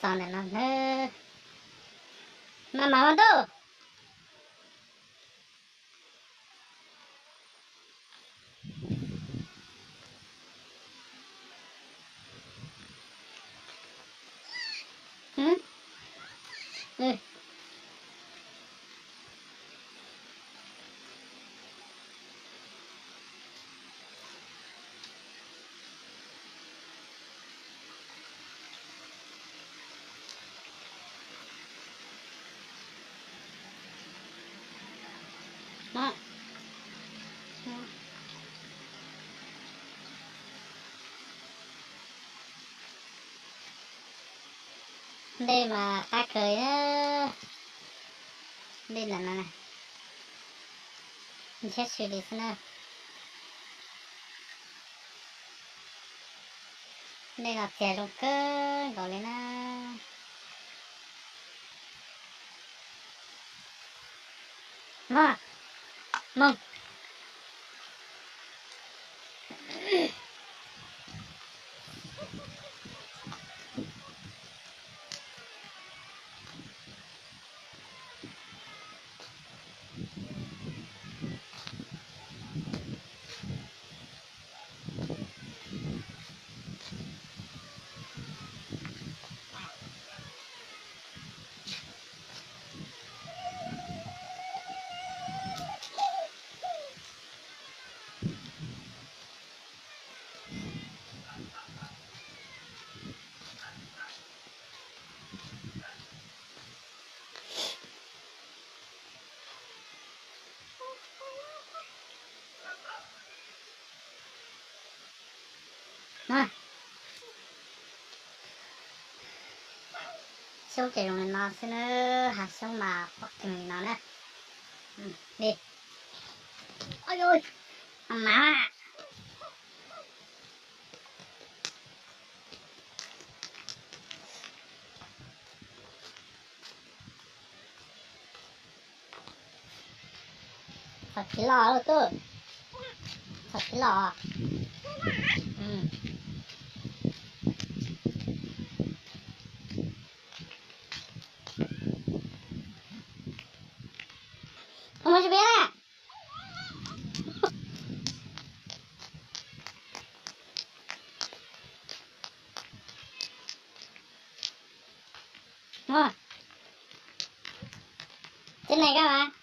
Tos ntawm no nawb. Mas mas ua ntuj. Dej mas qab kawg, dej ntawm no ntshiab si li xwb na. Dej no txias zoo kawg nkaus li na. Mog, moog. Xyoob ces zoo li no xwb na, hav xyoob mas pom keeg li no na. Li, ov, mas txhom kiv los lawm tub, txhom kiv los. Ua mas tsis piav na. Ces neeg koj mas.